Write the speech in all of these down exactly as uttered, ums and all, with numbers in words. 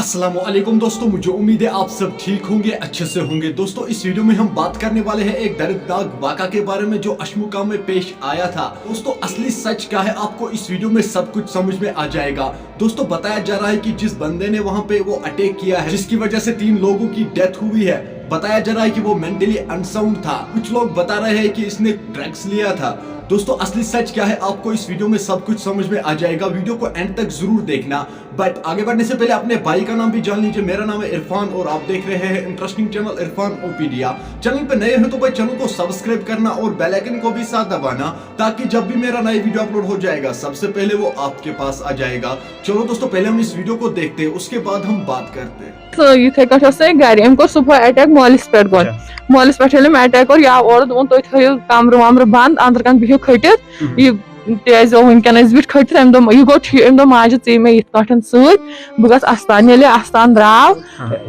السلام علیکم دوستو، مجھے امید ہے آپ سب ٹھیک ہوں گے، اچھے سے ہوں گے۔ دوستو، اس ویڈیو میں ہم بات کرنے والے ہیں ایک دردناک واقعہ کے بارے میں جو اشمکا میں پیش آیا تھا۔ دوستو، اصلی سچ کیا ہے آپ کو اس ویڈیو میں سب کچھ سمجھ میں آ جائے گا۔ دوستو، بتایا جا رہا ہے کہ جس بندے نے وہاں پہ وہ اٹیک کیا ہے، جس کی وجہ سے تین لوگوں کی ڈیتھ ہوئی ہے، بتایا جا رہا ہے کہ وہ مینٹلی انساؤنڈ تھا۔ کچھ لوگ بتا رہے ہیں کہ اس نے ڈرگز لیا تھا۔ دوستو، اصلی سچ کیا ہے آپ کو اس ویڈیو میں سب کچھ سمجھ میں آ جائے گا، ویڈیو کو اینڈ تک ضرور دیکھنا۔ بٹ آگے بڑھنے سے پہلے اپنے بھائی کا نام بھی جان لیجیے۔ میرا نام ہے عرفان اور آپ دیکھ رہے ہیں انٹرسٹنگ چینل عرفان اوپیڈیا۔ چینل پہ نئے ہو تو بھائی، چینل کو سبسکرائب کرنا اور بیل آئیکن کو بھی ساتھ دبانا، تاکہ جب بھی میرا نئی ویڈیو اپلوڈ ہو جائے گا، سب سے پہلے وہ آپ کے پاس آ جائے گا۔ چلو دوستو، پہلے ہم اس ویڈیو کو دیکھتے ہیں، اس کے بعد ہم بات کرتے ہیں۔ سُہ یِتھَے کٲٹھۍ اوس سُہ گَرِ، أمۍ کوٚر صُبحٲے اٹیک مٲلِس پٮ۪ٹھ گۄڈٕ۔ اچھا۔ مٲلِس پٮ۪ٹھ ییٚلہِ أمۍ اٹیک کوٚر، یا اورٕ دوٚپُن، "تُہۍ تھٲیِو کَمرٕ وَمرٕ بنٛد، أنٛدرٕ کَنہِ بِہِو کھٔٹِتھ۔" یہِ تہِ ٲسۍ زیو وٕنکیٚن أسۍ بیٖٹھۍ کھٔٹِتھ۔ أمۍ دوٚپ، یہِ گوٚو ٹھیٖک، أمۍ دوٚپ، "ماجہِ، ژٕ یہِ مےٚ یِتھ کٲٹھۍ سۭتۍ، بہٕ گژھٕ اَستان۔" ییٚلہِ یہِ اَستان درٛاو،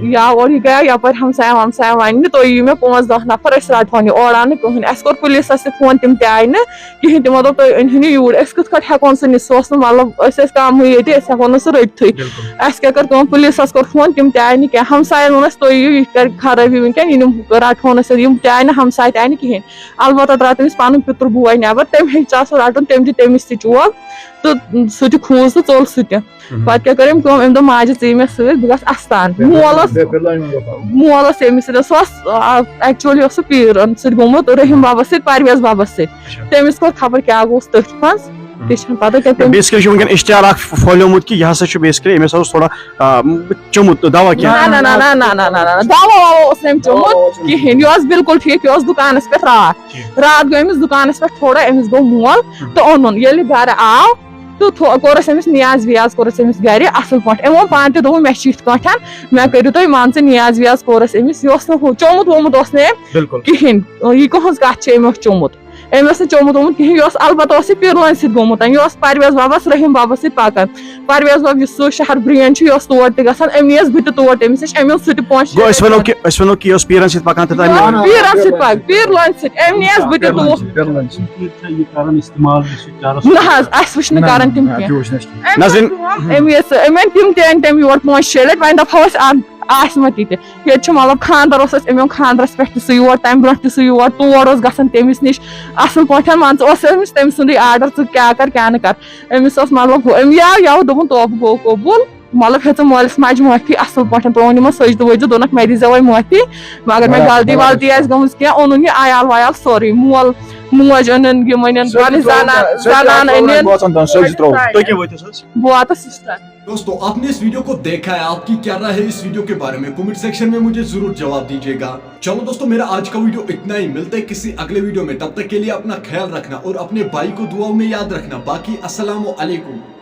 یا اورٕ یہِ گٔیو یَپٲرۍ ہمسایَن ومسایَن وَننہِ، "تُہۍ یِیِو مےٚ پانٛژھ دَہ نفر، أسۍ رَٹہون یہِ۔" اورٕ آو نہٕ کٕہٕنۍ۔ اَسہِ کوٚر پُلیٖسَس تہِ فون، تِم تہِ آیہِ نہٕ کِہیٖنۍ۔ تِمو دوٚپ، "تُہۍ أنۍ ہُن یہِ یوٗرۍ، أسۍ کِتھ کٲٹھۍ ہٮ۪کون سُہ نِتھ؟ سُہ اوس نہٕ، مطلب، أسۍ ٲسۍ کَمٕے ییٚتہِ، أسۍ ہٮ۪کو نہٕ سُہ رٔٹتھٕے۔" اَسہِ کیٛاہ کٔر کٲم، پُلیٖسَس کوٚر فون، تِم تہِ آیہِ نہٕ کینٛہہ۔ ہمسایَن ووٚن اَسہِ، "تُہۍ یِیِو، یہِ کَرِ خرٲبی وٕنکیٚن، یہِ نہٕ رَٹہون أسۍ اَتہِ۔" یِم تہِ آیہِ نہٕ، ہمساے تہِ آیہِ نہٕ کِہیٖنۍ۔ البتہ درٛاو تٔمِس پَنُن پِتُر بوے نٮ۪بر، تٔمۍ ہیٚچھ سُہ رَٹُن، تٔمۍ دیُت تٔمِس تہِ چوب تہٕ سُہ تہِ کھوٗژ تہٕ ژوٚل سُہ تہِ۔ پَتہٕ کیٛاہ کٔر أمۍ کٲم، أمۍ دوٚپ، "ماجہِ، ژٕ یہِ مےٚ سۭتۍ، بہٕ گژھٕ اَستان۔" مول اوس، مول اوس أمِس سۭتۍ، سُہ اوس، آ، actually اوس سُہ پیٖرَن سۭتۍ گوٚمُت، رحیٖم بَبَس سۭتۍ، پرویز بَبَس سۭتۍ۔ تٔمِس کوٚر خبر کیٛاہ گوٚوُس تٔتھۍ منٛز، تہِ چھَنہٕ پَتہ کینٛہہ۔ تٔمۍ بیسکلی چھُ وٕنکیٚن اشتعال اکھ پھہلیومُت کہِ یہِ ہسا چھُ بیسکلی أمِس اوس تھوڑا آ، چوٚمُت دوا کینٛہہ۔ نہ نہ نہ نہ نہ نہ نہ نہ نہ دوا ووا اوس نہٕ أمۍ چوٚمُت کِہیٖنۍ۔ یہِ اوس بِلکُل ٹھیٖک، یہِ اوس دُکانَس پٮ۪ٹھ راتھ۔ راتھ گوٚو أمِس دُکانَس پٮ۪ٹھ تھوڑا، أمِس گوٚو مول تہٕ اوٚنُن۔ ییٚلہِ گَرٕ آو تہٕ تھو-، کوٚرُس أمِس نیاز ویاز، کوٚرُس أمِس گَرِ اَصٕل پٲٹھۍ۔ أمۍ ووٚن پانہٕ تہِ، دوٚپُن، "مےٚ چھِ یِتھ کٲٹھۍ، مےٚ کٔرِو تُہۍ، مان ژٕ، نیاز ویاز کوٚرُس أمِس۔" یہِ اوس نہٕ ہُہ چوٚمُت ووٚمُت اوس نہٕ أمۍ بِلکُل۔ کِہیٖنۍ۔ یہِ کٕہٕنٛز کَتھ چھِ أمۍ اوس چوٚمُت؟ أمۍ اوس نہٕ چوٚمُت ووٚمُت کِہیٖنۍ، یہِ اوس البتہ اوس یہِ پیٖرلٲنۍ سۭتۍ گوٚمُت، یہِ اوس پرویز بَبَس، رحیٖم بَبَس سۭتۍ پَکان۔ پرویز بَب، یُس سُہ شہر برٛینٛچ چھُ، یہِ اوس تور تہِ گژھان، أمۍ نِیَس بہٕ تہِ تور، تٔمِس نِش، أمۍ اوٚن سُہ تہِ پانٛژھ شےٚ گوٚو أسۍ وَنو لَٹہِ۔ کہِ أسۍ وَنو کہِ یہِ اوس پیٖرَن سۭتۍ پَکان تہٕ تَمہِ آ، پیٖرَن سۭتۍ پَکان، پیٖرلٲنۍ سۭتۍ، أمۍ نِیَس بہٕ تہِ تور۔ پیٖرلٲنۍ سۭتۍ۔ یہِ کران استعمال یہِ چھُ چرس۔ نہ حظ، اَسہِ وٕچھ نہٕ کران تِم کینٛہہ۔ أمۍ وٕچھ نہٕ۔ أمۍ أنۍ تِم تہِ أنۍ تٔمۍ یور پانٛژھ شےٚ لَٹہِ، وۄنۍ دَپہو أسۍ اَن-، آسہِ ما تہِ تہِ۔ ییٚتہِ چھُ مطلب خانٛدر اوس اَسہِ، أمۍ اوٚن خانٛدرَس پٮ۪ٹھ تہِ سُہ یور، تَمہِ برونٛٹھ تہِ سُہ یور، تور اوس گژھان تٔمِس نِش اَصٕل پٲٹھۍ، مان ژٕ، اوس أمِس تٔمۍ سُنٛدُے آرڈر، ژٕ کیٛاہ کر کیٛاہ نہٕ کر۔ أمِس اوس مطلب ہُہ، أمۍ یہِ آو یَوٕ دوٚپُن، "توبہٕ گوٚو قبوٗل"، مطلب ہیٚژٕم مٲلِس ماجہِ معٲفی، اَصٕل پٲٹھۍ ترٛووُن یِمَن سٔجدٕ ؤجدٕ، دوٚپنَکھ، "مےٚ دیٖزیو وۄنۍ معٲفی، مگر مےٚ غلطی ولطی آسہِ گٔمٕژ کینٛہہ"، اوٚنُن یہِ عیال ویال سورُے، مول موج أنٕن، یِم أنِن، پنٕنۍ زنان، زنان أنِن۔ تُہۍ کیٛاہ وٲتِو حظ؟ بہٕ واتس سسٹر۔ दोस्तों, आपने इस वीडियो को देखा है, आपकी क्या राय है इस वीडियो के बारे में? कमेंट सेक्शन में मुझे जरूर जवाब दीजिएगा। चलो दोस्तों, मेरा आज का वीडियो इतना ही। मिलते हैं किसी अगले वीडियो में, तब तक के लिए अपना ख्याल रखना और अपने भाई को दुआओं में याद रखना। बाकी अस्सलाम वालेकुम।